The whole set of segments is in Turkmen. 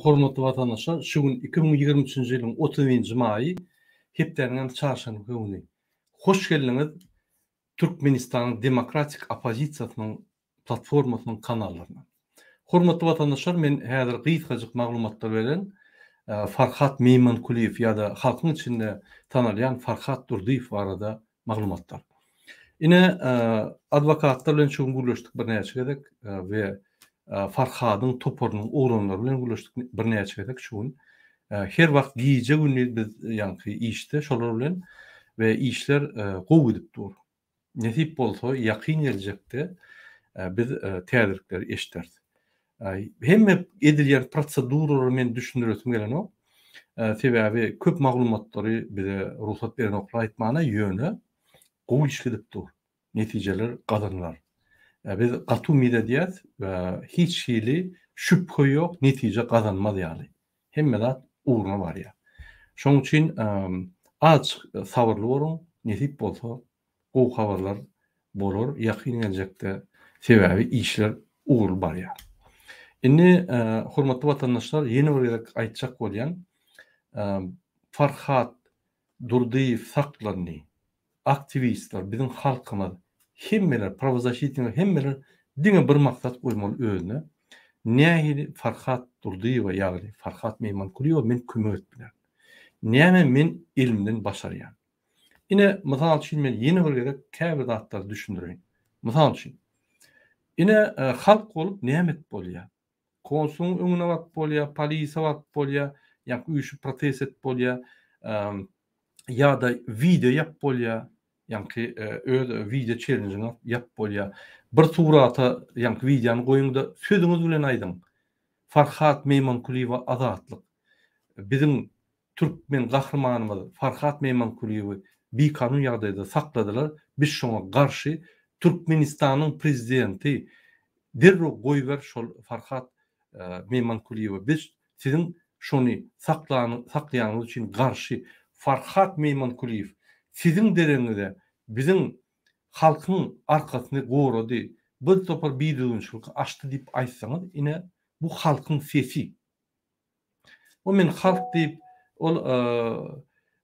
hormatly watandaşlar! Şu gün 2023-nji ýylyň 31-nji maýy, hepdäniň hem çarşenbe güni. Hoş geldiňiz Türkmenistanyň demokratik oppozisiýasynyň platformasynyň kanallaryna. Hormatly watandaşlar, men häzir gysgajyk maglumatlar beren Farhat Meýmankulyýew ýa-da halkyň içinde tanalýan Farhat Durdyýew barada maglumatlar. Ine, adwokatlar bilen şu gün gürleşdik birnäçe gezek we Farhadyň toparynyň oglanlary bilen gürleşdik birnäçe gezek şu gün. Her wagt gije-gündiz biz ýaňky işde şolar bilen we işler gowy gidip dur. Nesip bolsa ýakyn geljekde biz täzelikleri eşideris. Hemme edilýän proseduralary men düşündiresim gelenok. Sebäbi köp maglumatlary bize rugsat berenoklar aýtmana, ýöne gowy iş gidip dur. Netijeler gazanylar. Biz gaty umyt edýäs, hiç hili şübhe ýok, netije gazanmaz ýaly. Hemme zat ugruna barýar. Şonuň üçin azajyk sabyrly boluň, nesip bolsa gowy habarlar bolar ýakyn geljekde, sebäbi işler ugurly barýar. Indi hormatly watandaşlar ýene bir gezek aýtjak bolýan, Farhat Durdyýew saklandy. Aktiwistler, biziň halkymyz, hemmeler, prawozasitnikler hemmeler diňe bir maksat goýmaly özüne, nähili Farhat Durdyýewa ýagny Farhat Meýmankulyýewa men kömek edip bilerin? Näme men elimden başarýan? Ine, mysal üçin men ýene bir gezek käbir zatlary düşündireýin. Mysal üçin, ine halk bolup näme edip bolýar? Konsulyň öňüne baryp bolýar, polisiýa baryp bolýar, ýa üýşüp protest edip bolýar, ýa-da wideo ýap bolýar, ýaňky öz wideo çellenjiňi ýap bolýar. Bir surata ýaňky wideony goýuň-da, sözüňiz bilen aýdyň. Farhat Meýmankulyýewa azatlyk. Biziň türkmen gahrymanymyz Farhat Meýmankulyýewi bikanun ýagdaýda sakladylar, biz şoňa garşy, Türkmenistanyň prezidenti derrew goýber şol Farhat Meýmankulyýewi, biz siziň şony saklaýanyňyz üçin garşy, Farhat Meýmankulyýew siziň deregiňize biziň halkyň arkasyny gorady, bir topar bidüzgünçilik açdy diýip aýtsaňyz, ine bu halkyň sesi. O men halk diýip, ol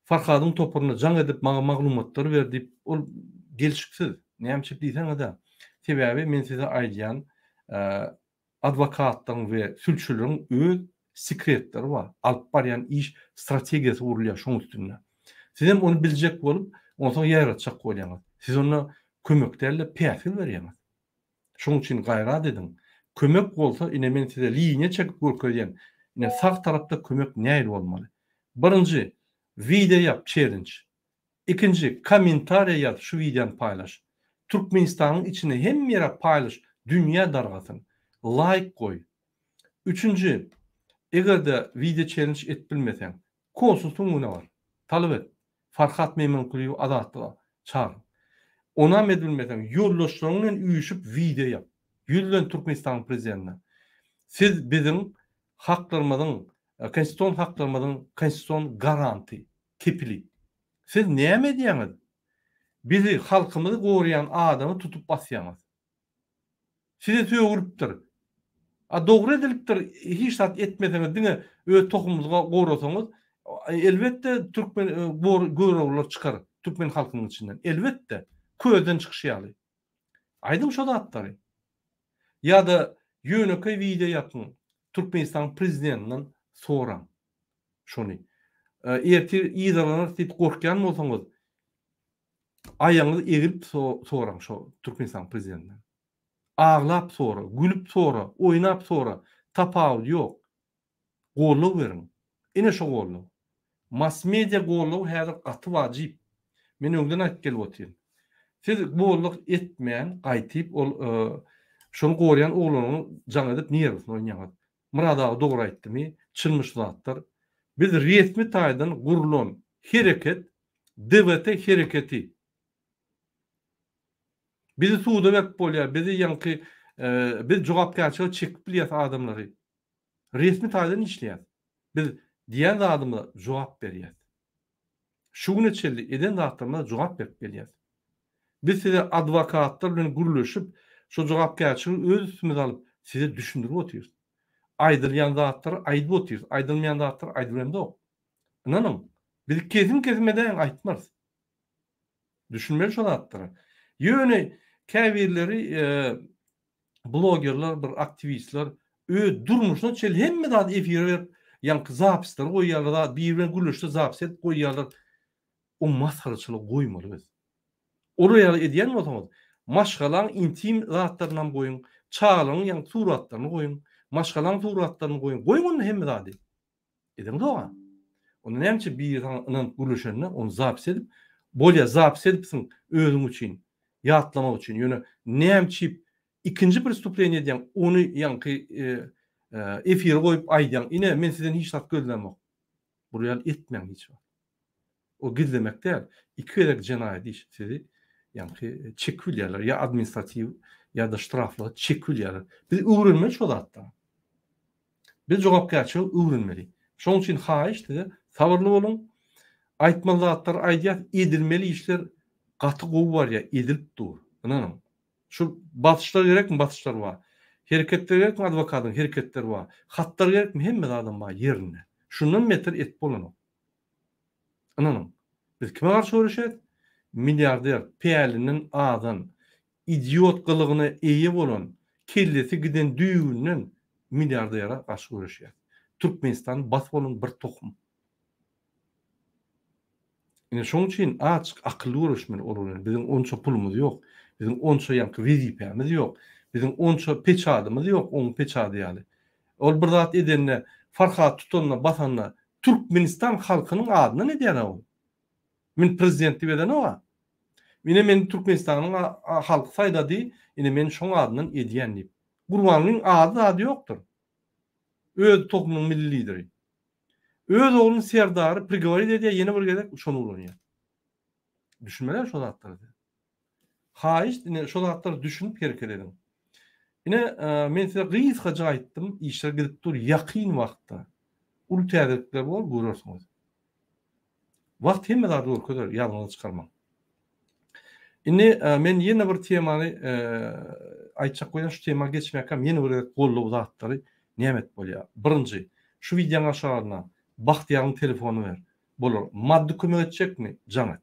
Farhadyň toparyna jaň edip maňa maglumatlar ber diýip, ol gelşiksiz. Näme üçin diýseňiz-de, sebäbi men size aýdýan, adwokatlaryň we sülçüleriň öz sekretleri bar, alyp barýan iş strategiýasy gurulýar şoň üstünde. Sizem ony biljek bolup, onsoň ýaýratjak bolýaňyz. Siz onda kömek däl-de, päsgel berýäňiz. Şoň üçin gaýrat ediň. Kömek bolsa ine men size liniýa çekip görkezýän. Ine sag tarapda kömek nähili bolmaly. Birinji wideo ýap çellenç. Ikinji kommentariýa ýaz şu wideony paýlaş. Türkmenistanyň içinde hemme ýere paýlaş dünýä dargasyn. Laýk goý. Üçünji egerde wideo çellenç edip bilmeseň konsulsyň öňüne bar. Talap et. Farhat Meýmankulyýewi Azatlyga çagyr. Onam edilmeseň, ýoldaşlaryň bilen üýşüp wideo ýap. Ýüzlen Türkmenistanyň prezidentine. Siz biziň haklarymyzyň, konstitusion haklarymyzyň konstitusion garanty, kepili. Siz näme edýäňiz? Bizi, halkymyzy goraýan adamy tutup basýaňyz. Size sögülipdir. A dogry edilipdir hiç zat etmeseňiz diňe öz tohumyňyzy gorasaňyz elbetde türkmen göroglylar çykar türkmen halkynyň içinden elbetde közden çykyşy ýaly. Aýdyň şo zatlary. Ýa-da ýönekeý wideo ýapyň Türkmenistanyň prezidentinden soraň şony. Ertir yzarlanarys diýip gorkýan bolsaňyz Aýagyňyzy egilip soraň şo Türkmenistanyň prezidentinden. Aglap sora, gülüp sora, oýnap sora, tapawudy ýok. Goldaw beriň. Ine şo goldaw. Mass media goldawy häzir gaty wajyp. Men öňden aýdyp gelip otyryn. Siz goldak etmän gaýtyp ol şony gorýan oglanyňy jaň edip nerwisini oýnaýaňyz. Myrat aga dogry aýtdymy? Çynmy şu zatlar? Biz resmi taýdan gurulan hereket DWT hereketi. Bizi suda berip bolýar, bizi ýaňky biz jogapkärçilige çekip bilýäs adamlary. Resmi taýdan işleýäs. Biz diýen zadymyza jogap berýäs. Şu güne çenli eden zatlarymyza jogap berip gelýäs. Biz size adwokatlar bilen gürleşip, şo jogapkärçiligi öz üstümize alyp, size düşündirip otyrys. Aýdylýan zatlary aýdyp otyrys, aýdylmaýan zatlary aýdyp Ynanyň, biz kesim-kesim edäýiň aýtmarys. Düşünmeli şo zatlara. Ýöne käbirleri blogerler, bir aktiwistler öz durmuşyna çenli hemme zady efire berip, ýaňky zapisleri goýýarlar, zat biri bilen gürleşse zapis edip goýýarlar. O masgaraçylygy goýmaly biz. Olar ýaly edýän bolsaňyz, maşgalaň intim zatlarynam goýuň, çagalaryň ýaňky suratlaryny goýuň, maşgalaň suratlaryny goýuň, goýuň onda hemme zady. Edeňzog-a. Onda näme üçin biri saňa ynanyp gürleşende, ony zapis edip, bolýa zapis edipsiň özüň üçin, ýatlamak üçin, ýöne näme üçip ikinji prestupleniýe edýäň, ony ýaňky efire goýup aýdýaň, ine men sizden hiç zat gözlämok. Bular ýaly etmäň hiç wagt. O gizlemek däl, iki gezek jenaýat iş sizi ýaňky çekip bilýärler, ýa administratiw ýa-da ştraflyga çekip bilýärler. Biz öwrenmeli şo zatdan. Biz jogapkärçiligi öwrenmeli. Şonuň üçin haýyş size sabyrly boluň. Aýtmaly zatlary aýdýas, edilmeli işler gaty gowy barýar, edilip dur. Ynanyň. Şu basyşlar gerekmi? Basyşlar bar. Hereketler gerekmi? Adwokatyň hereketleri bar. Hatlar gerekmi? Hemme zadam bar ýerinde. Şundan beter etip bolanok. Ynanyň. Biz kime garşy göreşeris? Milliarder, pälinden azan, idiot gylygyna eýe bolan, kellesi giden düýbünden milliardere garşy göreşýäris. Türkmenistany basyp alan bir tohum. Ine şoň üçin azjyk akylly göreşmeli olar bilen. Biziň onça pulumyz ýok. Biziň onça ýaňky wezipämiz ýok. Biziň onça peçadymyz ýok, oň peçady ýaly. Ol bir zat edende, Farhady tutanda, basanda Türkmenistan halkynyň adyndan edýär-ä ol. Men prezident diýip edenok-a. Ine meni Türkmenistanyň halky saýlady, ine men şoň adyndan edýän diýip. Gurbangulyň ady zady ýokdur. Öz tohumynyň milli lideri. Öz ogluny Serdary prigoworit edýär, ýene bir gezek şony ulanýar. Düşünmeli şo zatlara siz. Haýyşt ine şo zatlara düşünip hereket ediň. Ine men size gysgaça aýtdym, işler gidip dur, ýakyn wagtda uly täzelikler bor, görersiňiz. Wagt hemme zady görkezer, ýadyňyzdan çykarmaň. Indi men ýene bir temany aýtjak bolýan, şu tema geçmäkäm ýene bir gezek goldaw zatlary näme edip bolýar? Birinji, şu wideoň aşagyna Bagtyýaryň telefonyny ber. Bolar. Maddy kömek etjekmi? Jaň et.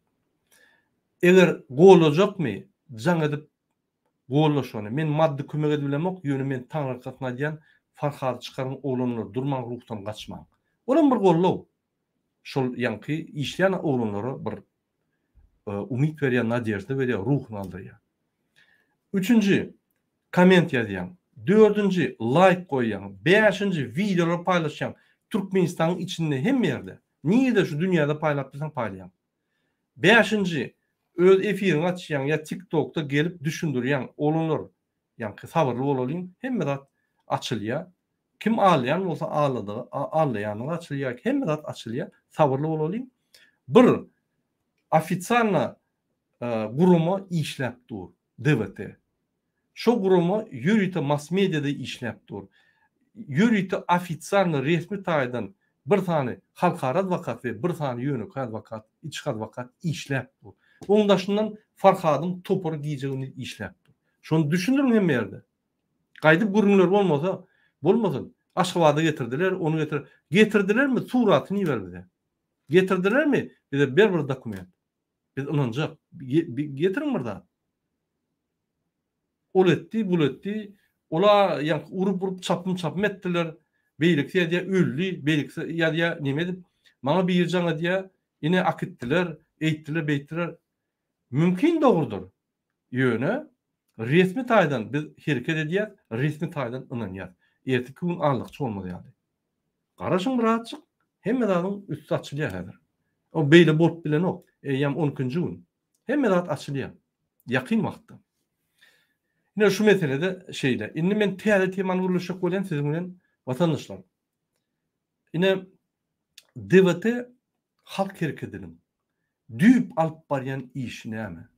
Eger gollajakmy? Jaň edip golla şony. Men maddy kömek edip bilemok, ýöne men taňryarkasyn aýdýan, Farhady çykaryň oglanlar, durmaň ruhdan gaçmaň. Olam bir goldaw. Şol ýaňky işleýän oglanlara bir umyt berýär, nadežda berýär, ruhuny aldyrýar. Üçünji, komment ýazýaň. Dördünji, laýk goýýaň. Bäşinji, wideolary paýlaşýaň. Türkmenistanyň içinde hemme ýerde. Nirede şu dünýäde paýlap bilseň paýlaýaň. Bäşinji, öz efiriňi açýaň ýa TikTokda gelip düşündirýäň. Oglanlar, ýaňky sabyrly bolalyň, hemme zat açylýar. Kim alýan bolsa aldadygy, aldaýandygy açylýar, hemme zat açylýar. Sabyrly bolalyň. Bir ofitsialno gurama işläp dur, DWT. Şo gurama ýörite mass mediada işläp dur. Ýörite ofitsialno resmi taýdan bir sany halkara adwokat we bir sany ýönekeý adwokat, içki adwokat işläp dur. Oň daşyndan Farhadyň topary gije-gündiz işläp dur. Şony düşündiriň hemme ýerde. Gaýdyp gürrüňler bolmasa, bolmasyn. Aşgabada getirdiler, ony getir. Getirdilermi, suratyny iber bize. Getirdilermi, bize ber bir dokument. Biz ynanjak. Getiriň bir zat. Ol etdi, bul etdi. Ola ýaňky urup-urup çapym-çapym etdiler. Beýlekisi ýazýar, öldi, beýlekisi ýazýar, neme edip. Maňa biri jaň edýär, ine akitdiler, eýtdiler, beýtdiler. Mümkin dogrudyr. Ýöne resmi taýdan biz hereket edýäs, resmi taýdan ynanýas. Erteki gün aldakçy bolmaz ýaly. Garaşyň birazjyk, hemme zadyň üsti açylýar häzir. O beýle bolup bilenok. Eýýäm on ikinji gün. Hemme zat açylýar. Ýakyn wagtda. Ine şu meselede şeýle. Indi men täze temany gürleşjek bolýan siziň bilen watandaşlar. Ine DWT halk herekediniň düýp alyp barýan işi näme?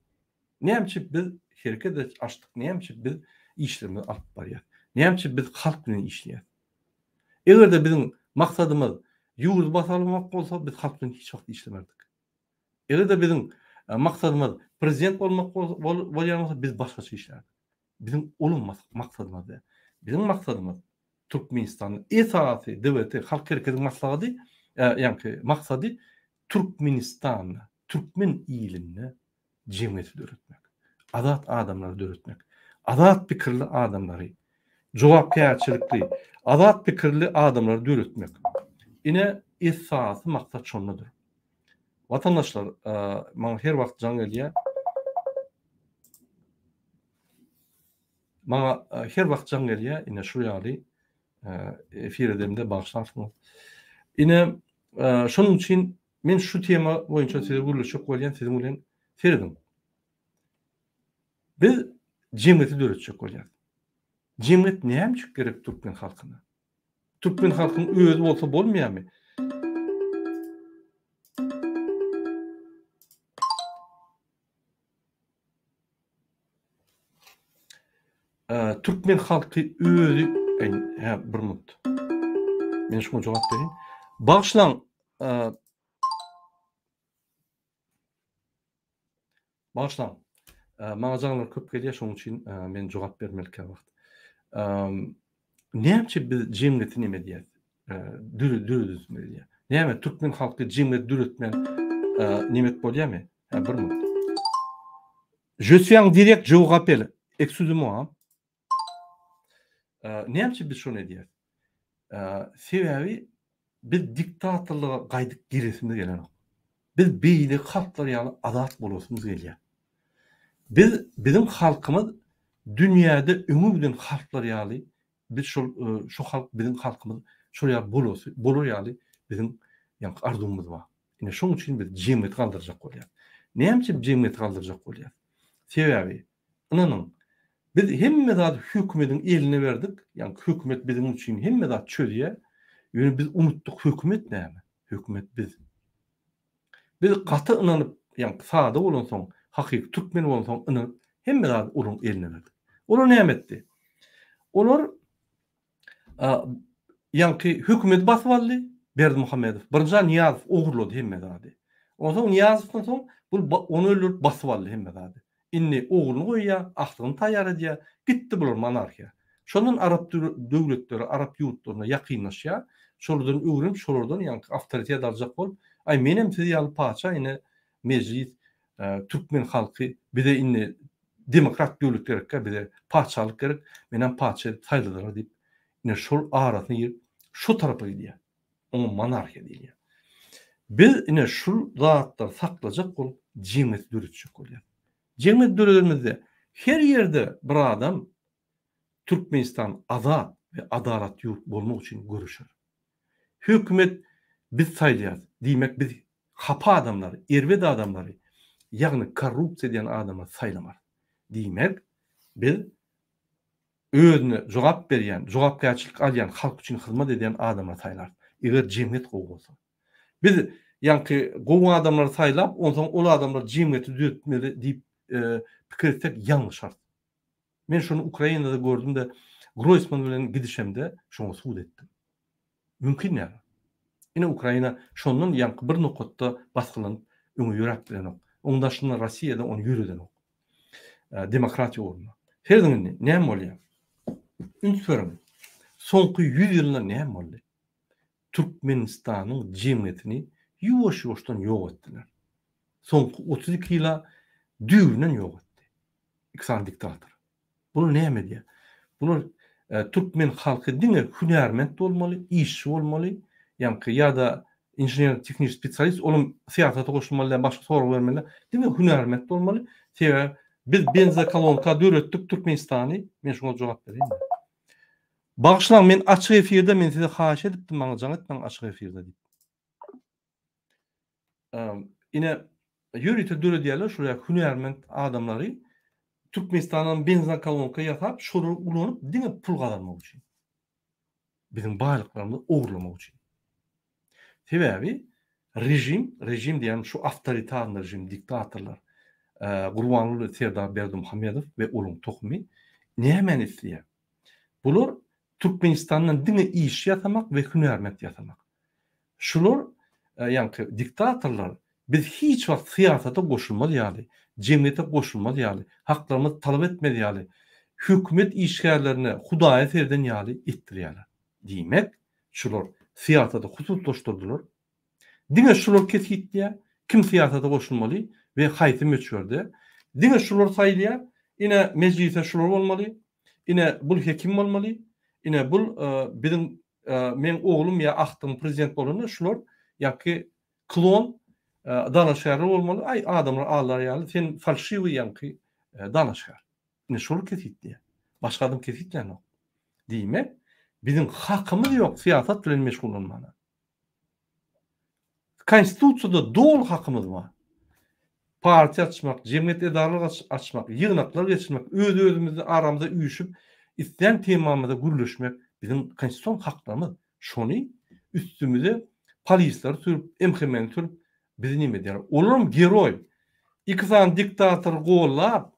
Näme üçin biz hereket açdyk? Näme üçin biz işlerimizi alyp barýas? Näme üçin biz halk bilen işleýäs? Eger-de biziň maksadymyz ýurdy basyp almak bolsa, biz halk bilen hiç wagt işlemezdik. Eger-de biziň maksadymyz prezident bolmak bolýan bolsa, biz başgaça işlärdik. Biziň olam maksadymyz däl. Biziň maksadymyz. Türkmenistanda esasy DWT Halk Hereketiniň maslahady, ýaňky maksady Türkmenistanda, türkmen ilinde jemgyýeti döretmek. Azat adamlary döretmek. Azat pikirli adamlary, jogapkärçilikli, azat pikirli adamlary döretmek. Ine, esasy maksat şondadyr. Watandaşlar, maňa her wagt jaň gelýär. Maňa her wagt jaň gelýär, ine şu ýaly efir edemde bagyşlarsyňyz. Ine, şonuň üçin men şu tema boýunça size gürleşjek bolýan, siziň bilen serediň. Biz jemgyýeti döretjek bolýarys. Jemgyýet näme üçin gerek türkmen halkyna? Türkmen halkyň özi bolsa bolmaýarmy? Türkmen halky özi hä bir minut. Men şuňa jogap bereýin. Bagyşlaň Bagyşlaň. Maňa jaňlar köp gelýär, şonuň üçin men jogap bermeli käwagt. Näme üçin biz jemgyýeti neme edýäris? Döredilsin diýýär. Näme türkmen halky jemgyýet döretmän neme edip bolýarmy? Hä bir minut. Je suis en direct, je vous rappelle. Excusez-moi. Näme üçin biz şony edýäris? Sebäbi biz diktatorlyga gaýdyp gelesimiz gelenok. Biz beýleki halklar ýaly azat bolasymyz gelýär. Biz biziň halkymyz dünýäde öňe giden halklar ýaly biz şol şu halk biziň halkymyz şol ýaly bolasy bolar ýaly biziň ýaňky arzuwymyz bar. Ine şoň üçin biz jemgyýeti galdyrjak bolýarys. Näme üçin jemgyýeti galdyrjak bolýarys? Sebäbi ynanyň biz hemme zady hökümediň eline berdik, ýaňky hökümet biziň üçin hemme zat çözýär. Ýöne biz unutdyk hökümet näme? Hökümet biz. Biz gaty ynanyp, ýaňky sada bolansoň, hakyky türkmen bolansoň ynanyp, hemme zady olaryň eline berdik. Olar näme etdi? Olar ýaňky hökümeti basyp aldy Berdimuhamedow. Birinji Nyýazow ogurlady hemme zady. Onsoň Nyýazowdan soň bul ony öldürip basyp aldy hemme zady. Indi ogluny goýýar, agtygyny taýýar edýär. Gitdi bular monarhiýa. Şondan arap döwletleri, arap ýurtlaryna ýakynlaşýar. Şolardan öwrenip, şolardan ýaňky awtoritet aljak bolup, aý menem siz ýaly patyşa ine mejlis, türkmen halky bize indi demokrat döwlet gerekkä bize patyşalyk gerek, menem patyşa edip saýladylar diýip, ine şol arasyna girip şo tarapa gidýär. Oňa monarhiýa diýilýär. Biz ine şul zatlary saklajak bolup jemgyýeti döretjek bolýarys. Jemgyýet döredenimizde her ýerde bir adam Türkmenistan azat we adalat ýurt bolmak üçin göreşer. Hökümet biz saýlaýarys, diýmek biz hapa adamlary, erbet adamlary, ýagny korrupsiýa edýän adamlary saýlamarys. Diýmek biz Özüne jogap berýän, jogapkärçilik alýan, halk üçin hyzmat edýän adamlary saýlarys. Eger jemgyýet gowy bolsa. Biz ýaňky gowy adamlary saýlap, onsoň ol adamlar jemgyýeti düzetmeli diýip pikir etsek ýalňyşarys. Men şony Ukrainada gördüm-de, Groýsman bilen gidişemde şoňa subut etdim. Mümkin däl. Ine Ukraina şondan ýaňky bir nokatda basgylanyp öňe ýöräp bilenok. Oň daşynda Rossiýada ony ýöredenok. Demokratiýa ugrunda. Serediň indi näme bolýar? Üns beriň. Soňky 100 ýylda näme boldy? Türkmenistanyň jemgyýetini ýuwaş-ýuwaşdan ýok etdiler. Soňky 32 ýyla düýbünden ýok etdi. Iki sany diktator. Bular näme edýär? Bular türkmen halky diňe hünärment bolmaly, işçi bolmaly, ýaňky ýa-da inžener-tehniki spesialist, olam syýasata goşulmaly däl, başga sorag bermeli däl. Diňe hünärment bolmaly. Sebäbi biz benzokolonka döretdik Türkmenistany. Men şuňa jogap bereýin. Bagyşlaň, men açyk efirde men size haýyş edipdim, maňa jaň etmäň açyk efirde diýip. Ine, ýörite döredýärler şol ýa hünärment adamlary Türkmenistandan benzokolonka ýasap, şolary ulanyp diňe pul gazanmak üçin. Biziň baýlyklarymyzy ogurlamak üçin. Sebäbi režim, režim diýýän şu awtoritarny režim, diktatorlar, Gurbanguly Serdar Berdimuhamedow we olaryň tohumy nämäni isleýär? Bular Türkmenistandan diňe işçi ýasamak we hünärment ýasamak. Şular ýaňky diktatorlar biz hiç wagt syýasata goşulmaz ýaly, jemgyýete goşulmaz ýaly, haklarymyzy talap etmez ýaly, hökümet işgärlerine hudaýa sereden ýaly etdirýärler. Diýmek, şular syýasaty hususlaşdyrdylar. Diňe şular kesgitleýär, kim syýasata goşulmaly we haýsy möçberde. Diňe şular saýlaýar, ine mejlise şular bolmaly, ine bul hekim bolmaly, ine bul biziň meň oglum ýa agtygym prezident bolanda şular ýaňky klon dalaşgärler bolmaly, aý adamlar aldar ýaly sen falşiwiý ýaňky dalaşgär. Ine şol kesgitleýär. Başga adam kesgitlänok. Diýmek, biziň hakymyz ýok syýasat bilen meşgullanmana. Konstitusiýada doly hakymyz bar. Partiýa açmak, jemgyýet edaralar açmak, ýygnaklar geçirmek, öz-özümizde aramyzda üýşüp, islän temamyzda gürleşmek biziň konstitusion haklarymyz. Şony üstümize polisleri sürüp, MHM-ni sürüp bizi neme edýärler. Olaram geroý. Iki sany diktatory gollap,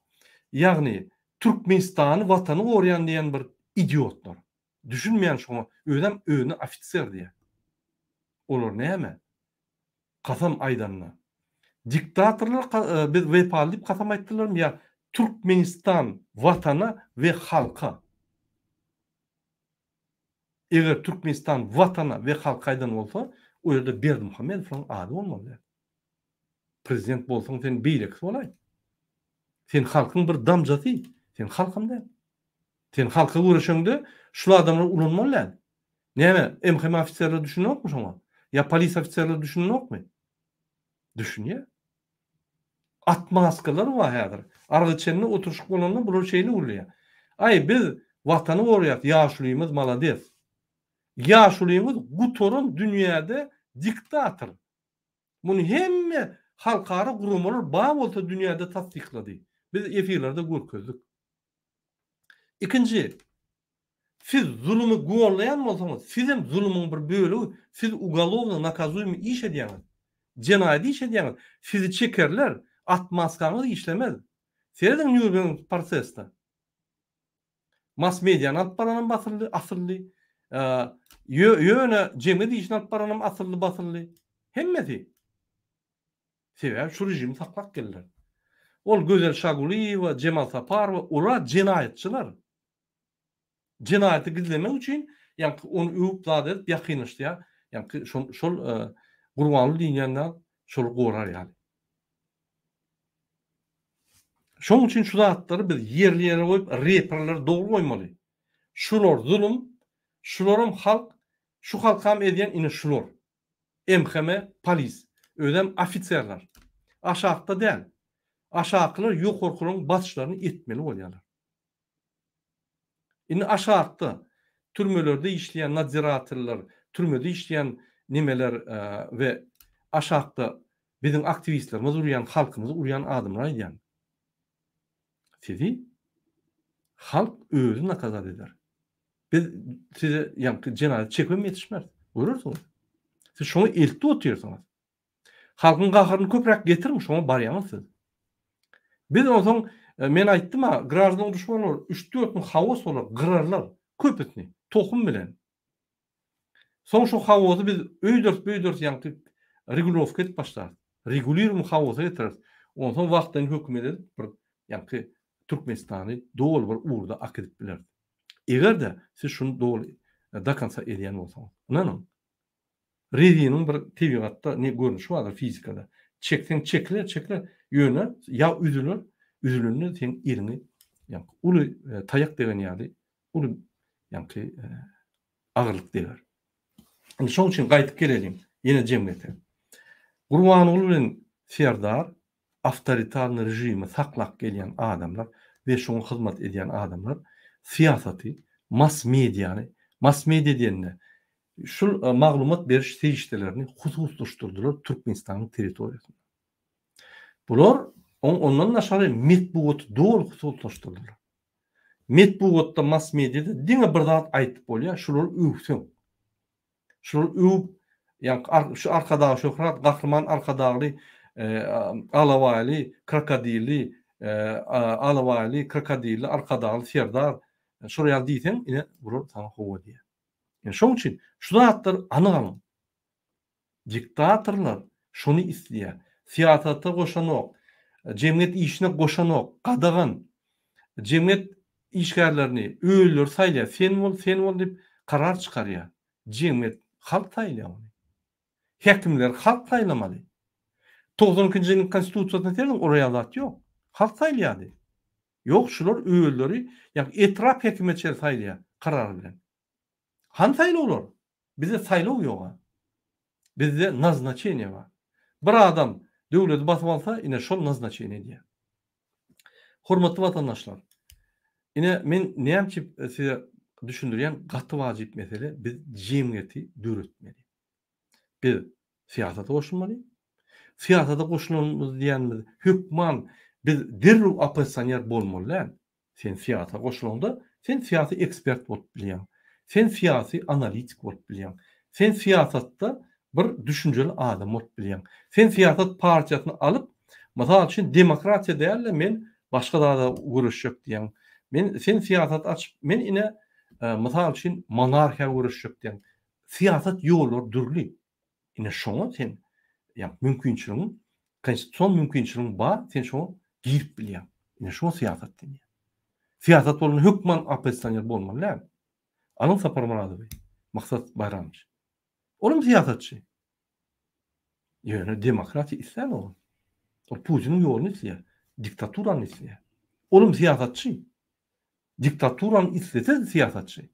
ýagny Türkmenistany, watany gorýan diýen bir idiotlar. Düşünmeýän şoňa, özem özüne ofiser diýýär. Olar näme? Kasam aýdanda. Diktatorlar biz wepaly diýip kasam aýtdylarmy ýa Türkmenistan watana we halka? Eger Türkmenistan watana we halka aýdan bolsa, o ýerde Berdimuhamedowlaryň ady bolmaly däl. Prezident bolsaň sen beýlekisi bolaý. Sen halkyň bir damjasy, sen halkam däl. Sen halka göreşeňde şul adamlary ulanmaly däl. Näme, MHM ofiserleri düşünenokmy şoňa? Ýa polis ofiserleri düşünenokmy? Düşünýär. Atmaskalar bar häzir. Arak içende oturyşyk bolanda bular şeýle gürleýär. Aý biz watany goraýas, ýaşulymyz malades. Ýaşulyňyz gutaran dünýäde diktator. Muny hemme halkara guramalar bar bolsa dünýäde tassyklady. Biz efirlerde görkezdik. Ikinji, siz zulumy gollaýan bolsaňyz, sizem zulumyň bir bölegi, siz ugalowno nakazuýmy iş edýäňiz. Jenaýat iş edýäňiz. Sizi çekerler, atmaskaňyz işlemez. Serediň Nýurnberg prosesde. Mass mediany alyp baranam basyldy, asyldy. Ýöne jemgyýet işini alyp baranam asyldy, basyldy. Hemmesi. Sebäbi şu režimi saklap geldiler. Ol Gözel Şagulyýewa, Jemal Saparowa olar jenaýatçylar. Jenaýaty gizlemek üçin ýaňky ony öwüp zat edip ýakynlaşdyrýar. Ýaňky şol şol Gurbanguly diýilýän zat şol gorar ýaly. Şoň üçin şu zatlary biz ýerli ýere goýup reperleri dogry goýmaly. Şular zulum, şularam halk, şu halkam edýän ine şular. MHM polis. Özem ofiserler. Aşakda däl. Aşakylar ýokarkylaryň basyşlaryny etmeli bolýarlar. Indi aşakda türmelerde işleýän nadzirateller, türmede işleýän nemeler we aşakda biziň aktiwistlerimiz urýan, halkymyzy urýan adamlar aýdýan. Sizi halk özi nakazat eder. Biz size ýaňky jenaýat çekibem ýetişmeris. Görersiňiz. Siz şoňa eltip otyrsyňyz. Halkyň gaharyny köpräk getiriň, şoňa barýaňyz siz. Biz onsoň e, men aýtdym-a, graždan uruşy bolar, 3-4 gün haos bolar, gyrarlar köpüsini tohum bilen. Soň şo haosy biz öýderis-böýderis ýaňky regulowka edip başlarys. Regulirumy haosa getireris. Onsoň wagtlaýyn hökümet edip bir ýaňky Türkmenistany doly bir ugurda akidip bileris. Eger-de siz şuny doly do konca edýän bolsaňyz. Ynanyň. Reziniň bir tebigatda ne görnüşi bardyr fizikada. Çekseň çekiler, çekiler. Ýöne ýag üzüler, üzülende seň eliňi ýaňky uly taýak degen ýaly uly ýaňky agyrlyk deger. Indi şoň üçin gaýdyp geleliň ýene jemgyýete. Gurbanguly bilen Serdar awtoritarnyý režimi saklap gelýän adamlar we şoňa hyzmat edýän adamlar syýasaty, mass mediany, mass media diýende şul maglumat beriş serişdelerini hususlaşdyrdylar Türkmenistanyň territoriýasynda. Bular ondan daşary metbugaty doly hususlaşdyrdylar. Metbugatda, mass mediada diňe bir zat aýdyp bolýar, şulary öwseň. Şulary öwüp, ýaňky şu Arkadag şöhrat, Gahryman Arkadagly, Alabaýly, krokodilli, Alabaýly, krokodilli, Arkadagly Serdar, şol ýaly diýseň, ine, bular saňa hawa diýýär. Ine, şonuň üçin şu zatlary anyk alyň. Diktatorlar şony isleýär. Syýasata goşanok, jemgyýet işine goşanok, gadagan. Jemgyýet işgärlerini özleri saýlaýar. Sen bol, sen bol diýip. karar çykarýar. Jemgyýet, halk saýlaýar ony. Häkimleri halk saýlamaly. 92-nji ýylyň konstitusiýasyna serediň, olar ýaly zat ýok. Halk saýlaýardy. Ýok, şular özleri, ýagny etrap hekime çenli saýlaýar karar bilen. Hany saýlawlar? Bizde saýlaw ýoga. Bizde naznaçeniýe bar. Bir adam döwleti basyp alsa, ine şol naznaçeniýe edýär. Hormatly watandaşlar, ine men näme üçin size düşündirýän gaty wajyp mesele biz jemgyýeti döretmeli. Biz syýasata goşulmaly. Syýasata goşulanymyz diýenimiz hökman biz derrew oppozisioner bolmaly däl. Sen syýasa goşulaňda, sen syýasy ekspert bolup bilýäň. Sen syýasy analitik bolup bilýäň. Sen syýasatda bir düşünjeli adam bolup bilýäň. Sen syýasat partiýasyny alyp, mysal üçin, demokratiýa däl-de, men başga zada göreşjek diýýäň. Men sen syýasat açyp, men ine, mysal üçin, monarhiýa göreşjek diýýäň. Syýasat ýollary dürli. Ine şoňa sen ýa mümkinçiligiň, konstitusion mümkinçiligiň bar, sen şoňa girip bilýäň. Ine şoňa syýasat diýilýär. Syýasat bolanda hökman oppozisioner bolmaly däl. Alyň Saparmyradowy, Maksat Baýramowiç. Olam syýasatçy. Ýöne demokratiýa islänok ol. Ol Putiniň ýoluny isleýär, diktaturany isleýär. Olam syýasatçy. Diktaturany islese-de syýasatçy.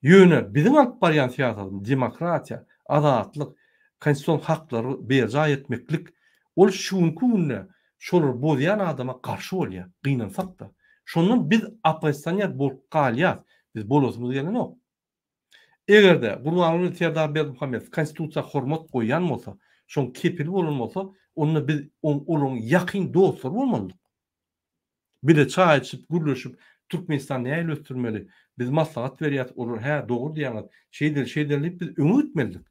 Ýöne biziň alyp barýan syýasatymyz demokratiýa, azatlyk, konstitusion haklary berjaý etmeklik, ol şu günki günde şolary bozýan adama garşy bolýar, gynansak-da. Şondan biz oppozisioner bolup galýas, biz bolasymyz gelenok. Eger-de Gurbanguly Serdar Berdimuhamedow konstitusiýa hormat goýýan bolsa, şoň kepili bolan bolsa, onda biz olaryň ýakyn dostlary bolmalydyk. Bile çaý içip, gürleşip, Türkmenistany nähili ösdürmeli, biz maslahat berýäs, olar hä, dogry diýýäňiz, şeýdeli, şeýdeli diýip biz öňe gitmelidik.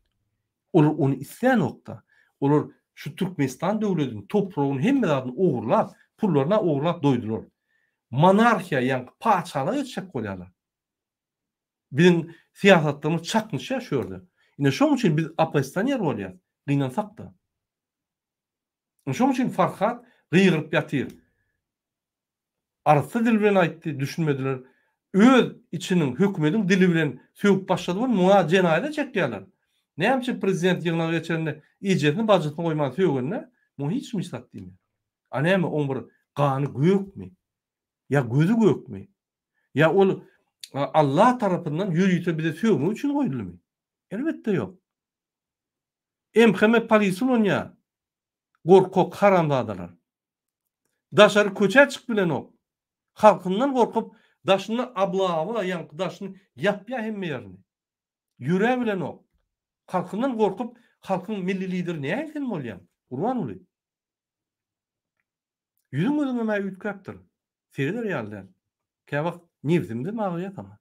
Olar ony islänokda. Olar şu Türkmenistan döwletini, topragyny, hemme zadyny ogurlap, pullaryny-a ogurlap doýdular. Monarhiýa, ýaňky patyşalyga geçjek bolýarlar. Biziň syýasatlarymyz çaknyşýar şu ýerde. Ine şoň üçin biz oppozisioner bolýas, gynansak-da. Şoň üçin Farhat gygyryp ýatyr. Arassa dil bilen aýtdy, düşünmediler. Öz içiniň, hökümediň dili bilen sögüp başlady welin, muňa jenaýat çekýärler. Näme üçin prezident ýygnagy geçirende ejesini, bajysyny goýman sögende, muňa hiç kim hiç zat diýmeýär. A näme, oň bir gany gökmi? Ýa gözi gökmi? Ýa ol Allah tarapyndan ýörite bize sögmek üçin goýuldymy? Elbetde ýok. MHM polisi ulanýar. Gorkak haramzadalar. Daşary köçä çykyp bilenok. Halkyndan gorkup daşyny oblawa ýaňky daşyny ýapýar hemme ýerini. Ýöräp bilenok. Halkyndan gorkup halkyň milli lideri nähili sen bolýaň Gurbanguly. Ýüzüň gözüňem-ä üýtgäpdir. Sereder ýaly däl. Käwagt nebsimizem agyrýar saňa.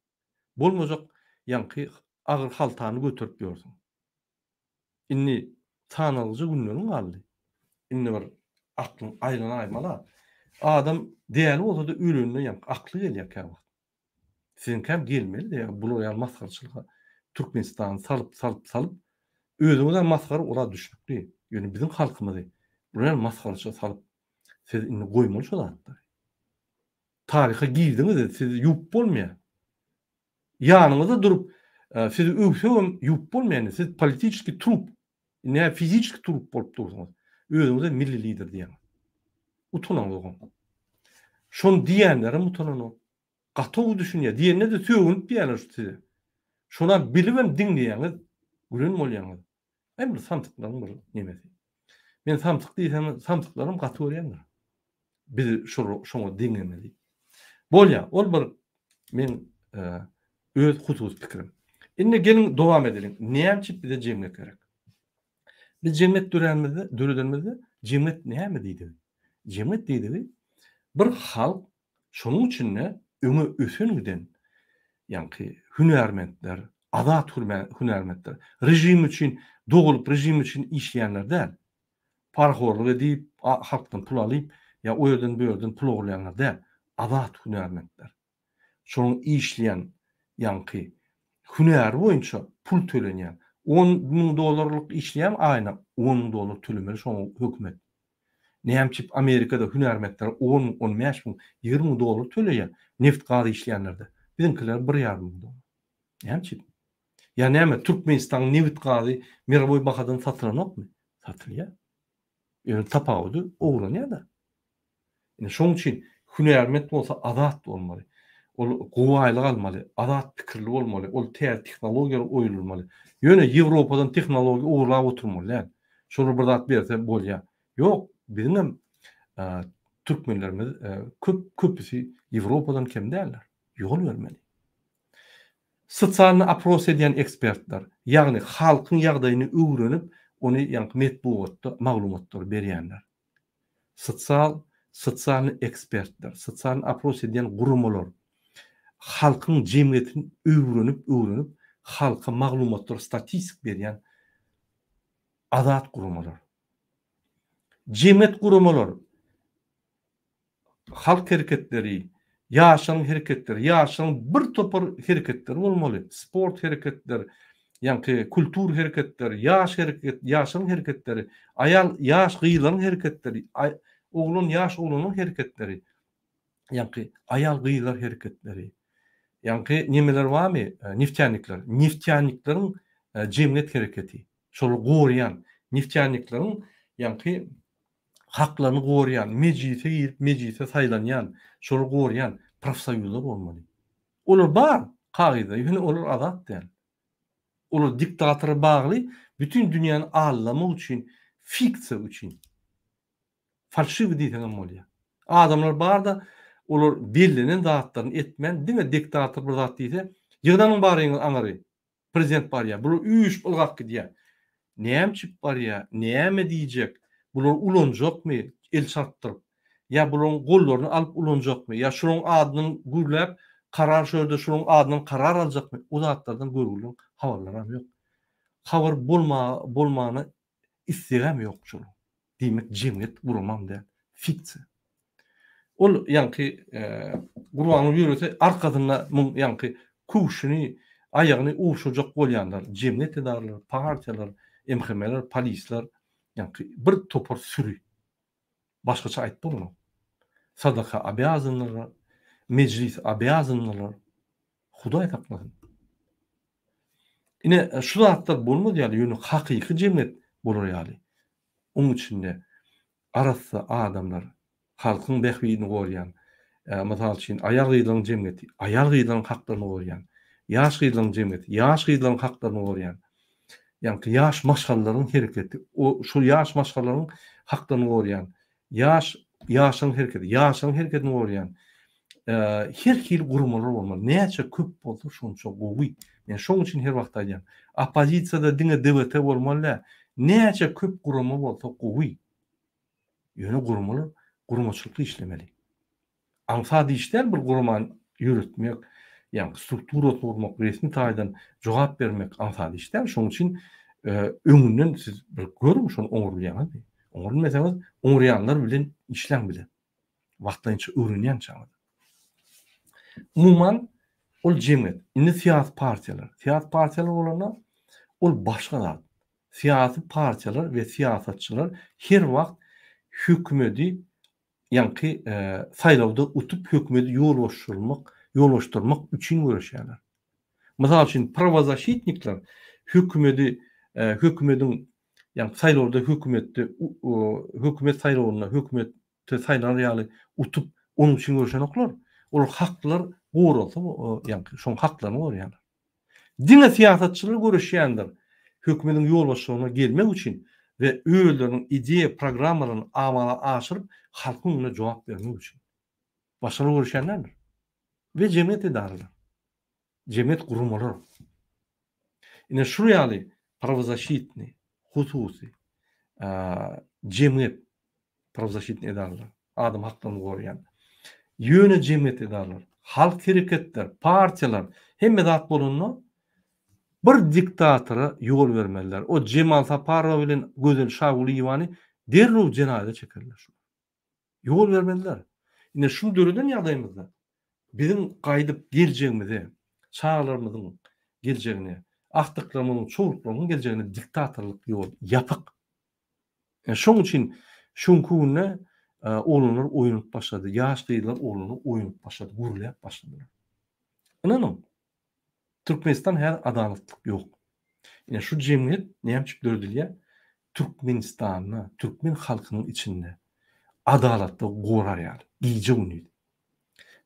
Bolmajak ýaňky agyr haltany göterip ýörsüň. Indi sanalgyja günleriň galdy. Indi bir aklyň aýlanaýmaly-a. Adam däli bolsa-da ölende ýaňky akly gelýär käwagt. Siziňkäm gelmeli-de ýa bular ýaly masgaraçylyga Türkmenistany salyp salyp salyp özüňizem masgara ola düşnükli. Ýöne biziň halkymyzy bular ýaly masgaraçylyga salyp siz indi goýmaly şo zatlary. Taryha girdiňiz sizi ýuwup bolmaýar. Ýanyňyzda durup sizi öwsegem ýuwup bolmaýar indi siz politiçeskiý trup indi fiziçeskiý trup bolup dursuňyz. Özüňize milli lider diýýäňiz. Utanaňzogam. Şony diýenlerem utananok. Gaty gowy düşünýär. Diýende-de sögünip diýýärler şu size. Şonam bilibem diňleýäňiz, gülen bolýaňyz. Aý bir samsyklaryň bir nemesi. Men samsyk diýsem, samsyklaram gaty görýändir. Bizi şol şoňa deňemeli. Bolýar, ol bir men öz hususy pikirim. Indi geliň dowam edeliň. Näme üçin bize jemgyýet gerek? Biz jemgyýet döränimizde, döredenimizde jemgyýet näme diýdigi? Jemgyýet diýdigi bir halk Şonuň üçin-de öňe ösen giden, ýaňky hünärmentler, azat hünärmentler, režim üçin dogulyp, režim üçin işleýänler däl. Parahorluk edip, halkdan pul alyp, ýa o ýerden bu ýerden pul ogurlaýanlar däl. Azat hünärmentler. Şonuň işleýän, ýaňky hünäri boýunça pul tölenýän. 10 müň dollarlyk işleýän aýyna 10 müň dollar tölemeli şoňa hökümet. Näme üçin Amerikada hünärmentler on müň, on bäş müň, 20 müň dollar töleýär neft gaz işleýänlerde. Biziňkiler bir ýarym müň dollar. Näme üçin? Ýa näme, Türkmenistanyň nebit-gazy mirowoý bahadan satylanokmy? Satylýar. Ýöne tapawudy ogurlanýar-da. Ine şoň üçin hünärment bolsa azat bolmaly. Ol gowy aýlyk almaly, azat pikirli bolmaly, ol täze tehnologiýalar oýlanmaly. Ýöne Ýewropadan tehnologiýa ogurlap oturmaly däl. Şolar bir zat berse bolýar. Ýok, biziňem türkmenlerimiz köp köpüsi Ýewropadan kem däldir. Ýol bermeli. Sosialny opros edýän ekspertler, ýagny halkyň ýagdaýyny öwrenip, ony ýaňky metbugatda maglumatlary berýänler. Sosial, sosialny ekspertler, sosialny opros edýän guramalar halkyň jemgyýetini öwrenip, öwrenip, halka maglumatlar, statistik berýän azat guramalar. Jemgyýet guramalar halk hereketleri, ýaşlaryň hereketleri, ýaşlaryň bir topar hereketleri bolmaly, sport hereketler, ýaňky kultur hereketleri, ýaş hereket, ýaşlaryň hereketleri, aýal, ýaş gyzlaryň hereketleri, oglan, ýaş oglanlaryň hereketleri, ýaňky aýal gyzlar hereketleri, ýaňky nemeler barmy, neftýanikler, neftýanikleriň jemgyýet hereketi, şolary goraýan, neftýanikleriň ýaňky haklaryny goraýan, mejlise girip mejlise saýlanýan, şolary goraýan profsoýuzlar bolmaly. Olar bar kagyzda, ýöne olar azat däl. Olar diktatora bagly, bütin dünýäni aldamak üçin, fiksiýa üçin. Falşiwi diýseňem bolýar. Adamlar bar-da, olar bellenen zatlaryny etmän, diňe diktator bir zat diýse, ýygnanyň baryňyz aňary, Prezident barýar. Bular üýşüp ylgap gidýär. Näme üçin barýar? Näme diýjek? Bular ulanjakmy el çarpdyryp? Ýa bularyň gollaryny alyp ulanjakmy? Ýa şularyň adyndan gürläp, karar şu ýerde şularyň adyndan karar aljakmy? O zatlardan görgüliň habarlaram ýok. Habar bolma bolmagyna islegem ýok şolaryň. Diýmek jemgyýet guramam däl. Fiksiýa. Ol ýaňky Gurbanguly ýörese arkasynda muň ýaňky köwşüni, aýagyny owşajak bolýanlar, jemgyýet edaralary, partiýalar, MHM-ler, polisler, ýaňky bir topar süri. Başgaça aýdyp bolanok. Sadaka obýazanlylar, mejlis obýazanlylar. Hudaý saklasyn. Ine şu zatlar bolmaz ýaly, ýöne hakyky jemgyýet bolar ýaly. Oň içinde arassa adamlar, halkyň bähbidini gorýan, mysal üçin, aýal-gyzlaryň jemgyýeti, aýal-gyzlaryň haklaryny gorýan, ýaş gyzlaryň jemgyýeti, ýaş gyzlaryň haklaryny gorýan, ýaňky ýaş maşgalalaryň hereketi, o şol ýaş maşgalalaryň haklaryny gorýan, ýaş ýaşlaryň hereketi, ýaşlaryň hereketini gorýan her hili guramalar bolmaly. Näçe köp bolsa, şonça gowy. Men şoň üçin her wagt aýdýan, oppozisiýada diňe DWT bolmaly däl. Näçe köp gurama bolsa gowy. Ýöne guramalar guramaçylykly işlemeli. Aňsat iş däl bir guramany ýöretmek, ýagny strukturasyny gurmak, resmi taýdan jogap bermek aňsat iş däl. Şonuň üçin öňünden siz bir görüň şony oňarylýaňyzmy? Oňarylmasaňyz, oňarýanlar bilen işläň bile. Wagtlaýynça öwrenýänçäňiz. Umuman, ol jemgyýet. Indi syýasy partiýalar. Syýasy partiýalar bolanda ol başga zat. Syýasy partiýalar we syýasatçylar her wagt hökümedi ýaňky saýlawda utup hökümedi ýolbaşçylmak, ýolbaşdyrmak üçin göreşýärler. Mysal üçin, prawozaşitnikler hökümedi hökümediň ýaňky saýlawda hökümetde hökümet saýlawynda hökümetde saýlanar ýaly utup onuň üçin göreşenoklar. Olar haklar goralsa ýaňky şoň haklaryny goraýarlar. Diňe syýasatçylar göreşýändir hökümediň ýolbaşçylygyna gelmek üçin we özleriniň ideýa programmalaryny amala aşyryp halkyň öňünde jogap bermek üçin. Başgalar göreşýän däldir. We jemgyýet edaralar. Jemgyýet guramalar. Ine şul ýaly prawozaşitnyý, hususy, jemgyýet prawozaşitnyý edaralar, adam haklaryny goraýan, ýöne jemgyýet edaralar, halk hereketler, partiýalar, hemme zat bolanda bir diktatora ýol bermezler. O Jemal Saparowa bilen Gözel Şagulyýewany derrew jenaýata çekerler şular. Ýol bermezler. Ine şuny döreden ýagdaýymyzda biziň gaýdyp geljegimize, çagalarymyzyň geljegine, agtyklarymyzyň, çowluklarymyzyň geljegine diktatorlyk ýol ýapyk. E, şoň üçin şu günki günde e, oglanlar oýanyp başlady, ýaş gyzlar oglanlar oýanyp başlady, gürläp başladylar. Ynanyň. Türkmenistan häzir adalatlyk ýok. Ine şu jemgyýet näme üçin döredilýär? Türkmenistanda, türkmen halkynyň içinde adalatlygy gorar ýaly, gije-gündiz.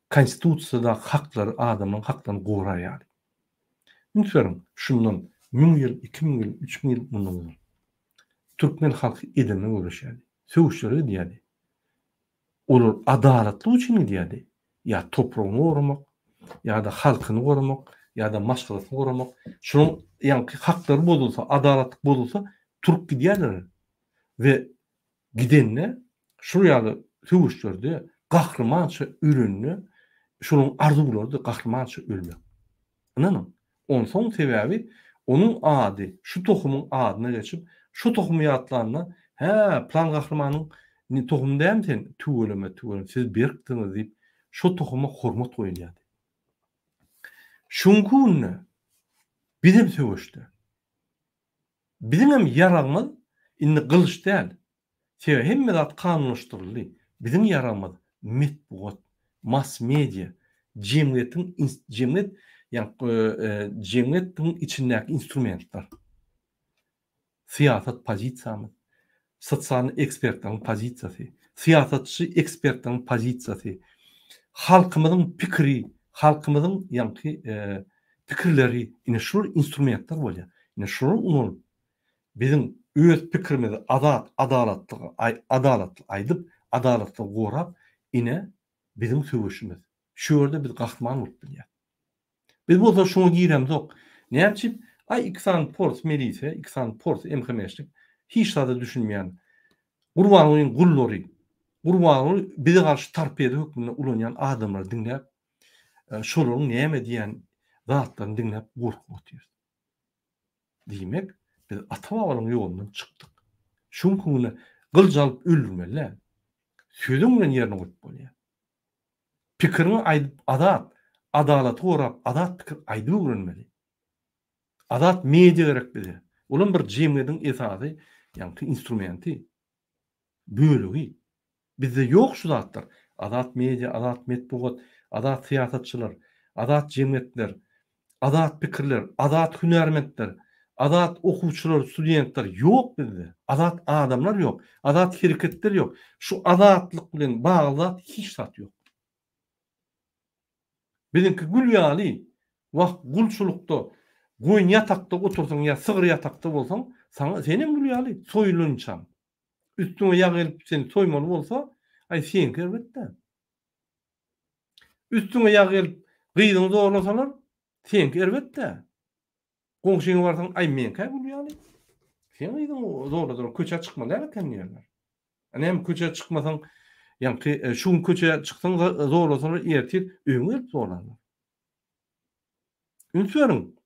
Konstitusiýadaky haklary, adamlaryň haklaryny gorar ýaly. Üns beriň, şundan müň ýyl, 2000 ýyl, 3000 ýyl mundan ozal türkmen halky edende göreşýärdi, söweşlere gidýärdi. Olar adalatlyk üçin gidýärdi. Ýa topragyny goramak, ýa-da halkyny goramak, ýa-da maşgalasyny goramak. Şonuň ýaňky haklary bozulsa, adalatlyk bozulsa, turup gidýärler. We gidende şol ýaly söweşlerde gahrymança ölende şolaryň arzuwlarydy gahrymança ölmek. Ynanyň. Onsoň sebäbi onuň ady şu tohumyň adyna geçip, şu tohumy ýatlanda, Hä, pylan gahrymanyň tohumy dälmi sen? Tüweleme, tüweleme, siz berkdiňiz diýip, şo tohuma hormat goýulýardy. Şu günki günde bizem söweşde. Biziňem ýaragymyz indi gylyç däl. Sebäbi hemme zat kanunlaşdyryldy. Biziň ýaragymyz metbugat, mass media, jemgyýetiň jemgyýet jemgyýetiň içindäki instrumentler. Syýasat pozisiýamyz, sosial ekspertleriň pozisiýasy, syýasatçy ekspertleriň pozisiýasy, halkymyzyň pikiri, halkymyzyň ýaňky pikirleri ine şular instrumentler bolýar. Ine şulary ulanyp Biziň öz pikirimizi azat, adalatly, adalatly aýdyp, adalatly gorap, ine, biziň söweşimiz. Şu ýerde biz gahryman bolup bilýäs. Biz bolsa şuňa giremzok. Näme üçin? Aý, iki sany pors milise, iki sany pors MHM-şnik, hiç zada düşünmeýän Gurbangulyň gullary, Gurbanguly bize garşy torpedo hökmünde ulanýan adamlary diňläp, şolaryň näme diýýän zatlaryny diňläp gorkup otyrys. Diýmek, biz ata-babalaryň ýolundan çykdyk. Şu günki günde gylyç alyp öldürmeli däl. Sözüň bilen ýerine goýup bolýar. Pikiriňi aýdyp azat, adalaty gorap azat pikir aýdyp öwrenmeli. Azat media gerek bize. Olam bir jemgyýetiň esasy, ýaňky instrumenti. Bölegi. Bizde ýok şu zatlar. Azat media, azat metbugat, azat syýasatçylar, azat jemgyýetler, azat pikirler, azat hünärmentler, azat okuwçylar, studentler ýok bizde. Azat adamlar ýok. Azat hereketler ýok. Şu azatlyk bilen bagly zat hiç zat ýok. Biziňki gül ýaly, wah gulçulykda, goýun ýatakda otursaň ýa sygyr ýatakda bolsaň, saňa senem gül ýaly soýulynçaň. Üstüňe ýag gelip seni soýmaly bolsa, aý seňki erbet-dä. Üstüňe ýag gelip gyzyňy zorlasalar, seňki erbet-dä. Goňşyňa barsaň, aý meňkä gül ýaly. Seň gyzyňy zorladylar, köçä çykmaly däl eken diýerler. A näme köçä çykmasaň, ýaňky e, şu gün köçä çyksaň zorlasalar ertir öýüňe gelip zorlarlar. Üns beriň.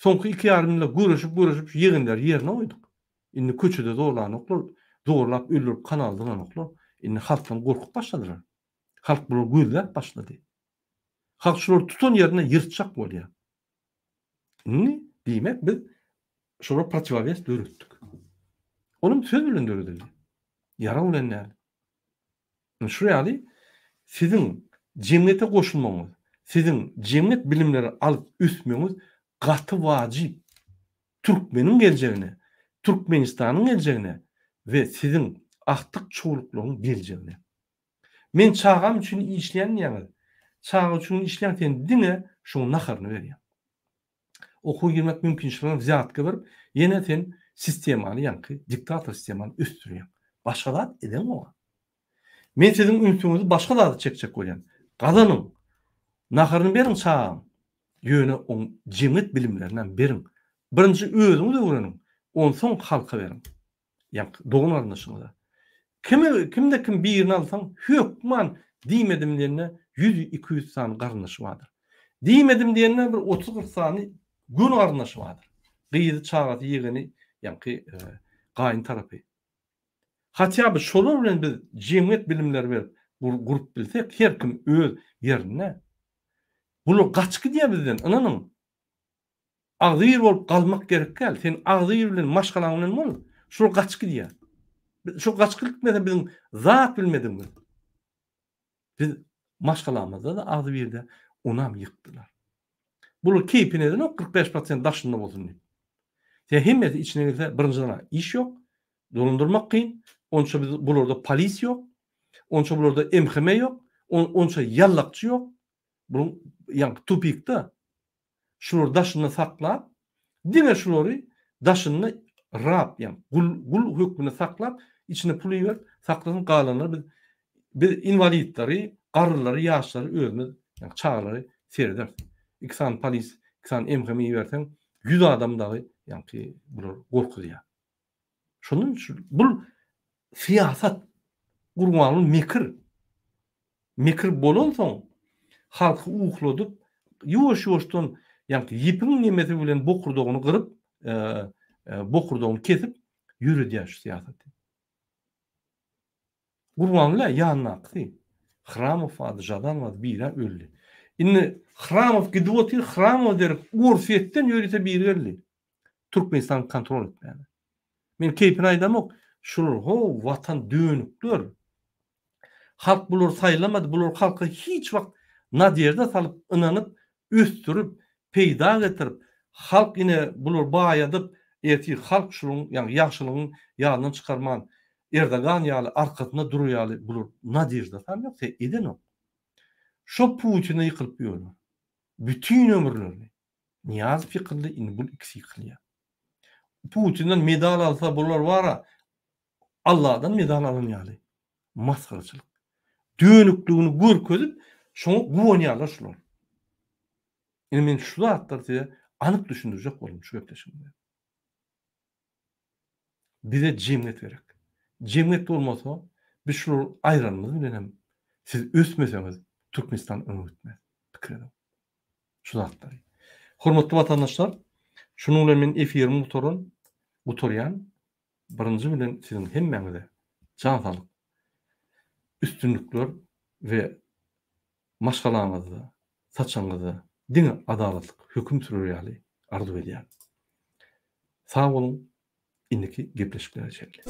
Soňky iki ýarym ýylda göreşip göreşip şu ýegenleri ýerine goýduk. Indi köçede zorlanoklar, zorlap öldürip kanala zyňanoklar. Indi halkdan gorkup başladylar. Halk bulary gözläp başlady. Halk şulary tutan ýerinde ýyrtjak bolýar. Indi diýmek biz şolara protiwowes döretdik. Olam söz bilen döredildi. Ýarag bilen däl. Şu ýaly siziň jemgyýete goşulmagyňyz, siziň jemgyýet bilimleri alyp ösmegiňiz gaty wajyp. Türkmeniň geljegine, Türkmenistanyň geljegine we siziň agtyk-çowluklaryň geljegine. Men çagam üçin işleýän diýýäňiz. Çaga üçin işleýäň sen diňe şoň naharyny berýäň. Okuwa girmek mümkinçiligine wzýatka berip, ýene sen sistemany ýaňky diktator sistemany ösdürýäň. Başga zat edeňok. Men siziň ünsüňizi başga zada çekjek bolýan. Gazanyň. Naharyny beriň çagaň. Ýöne oň jemgyýet bilimlerinem beriň. Birinji özüňiz öwreniň, onsoň halka beriň. Ýaňky dogan garyndaşyňyza. Kimi kimde kim birini alsaň hökman diýmedim diýende 100-200 sany garyndaşy bardyr. Diýmedim diýende bir 30-40 sany göni garyndaşy bardyr. Gyzy, çagasy, ýegeni, ýaňky e, gaýyn tarapy. Hatda biz şolar bilen biz jemgyýet bilimleri berip gurup bilsek her kim öz ýerinde. Bular gaçyp gidýär bizden, ynanyň. Agzybir bolup galmak gerek däl. Sen agzybir bilen maşgalaň bilen bol. Şol gaçyp gidýär. Şol gaçyp gitmese biziň zat bilmedigimiz. Biz maşgalamyzda da agzybirde onam ýykdylar. Bular keýpine edenok 45 prosent daşynda bolsun diýip. Sen hemmesi içine girse birinjiden iş ýok, dolandyrmak kyn, onça biz bularda polis ýok, onça bularda MHM ýok, onça ýallakçy ýok. Buň ýaňky tupikde şulary daşynda saklap, diňe şulary daşynda rab, ýagny gul, gul hökmünde saklap, içine pul iberip saklasyn, galanlary biz biz inwalidleri, garrylary, ýaşlary özümiz, ýagny çagalary serederis. Iki sany polis, iki sany MHM iberseň, 100 adam dagy ýagny bular gorkuzýar. Şondan şu bul syýasat Gurbanguly mekir. Mekir bolansoň halky ukladyp, ýuwaş-ýuwaşdan ýaňky ýipiň nemesi bilen bokurdagyny gyryp, bokurdagyny kesip ýöredýär şu syýasaty. Gurbanguly ýanynakysy Hramow bardy, Žadan bardy, biri öldi. Indi Hramow gidip otyr, Hramowa derek Orsýetden ýörite biri geldi. Türkmenistany kontrol etmäne. Men keýpini aýdamok, şular ho watan dönükler. Halk bulary saýlamady, bular halka hiç wagt nadejda salyp, ynanyp, ösdürip, peýda getirip, halk ine bulary baýadyp, ertir halk şunuň ýagny ýagşylygyň ýadyndan çykarman, Erdogan ýaly arkasynda durar ýaly bular nadejda salýok, se edenok. Şo Putine ýykylyp ýörler. Bütin ömürlerini. Nyýazow ýykyldy, indi bul ikisi ýykylýar. Putinden medal alsa bular bara Alladan medal alan ýaly. Masgaraçylyk. Dönükligini görkezip, şoňa guwanýarlar şular. Indi men şu zatlary size anyk düşündirjek boldum şu gepleşigimde. Bize jemgyýet gerek. Jemgyýet bolmasa, biz şulary aýranymyz bilen hem siz ösmeseňiz Türkmenistan öňe gitmez. Pikir ediň. Şu zatlary. Hormatly watandaşlar, şunuň bilen men efirimi gutaran, gutarýan. Birinji bilen siziň hemmäňize jan saglyk, üstünlikler we maşgalaňyzda, saçagyňyzda diňe adalatlyk höküm sürer ýaly arzuw edýän. Sag boluň, indiki gepleşiklere çenli.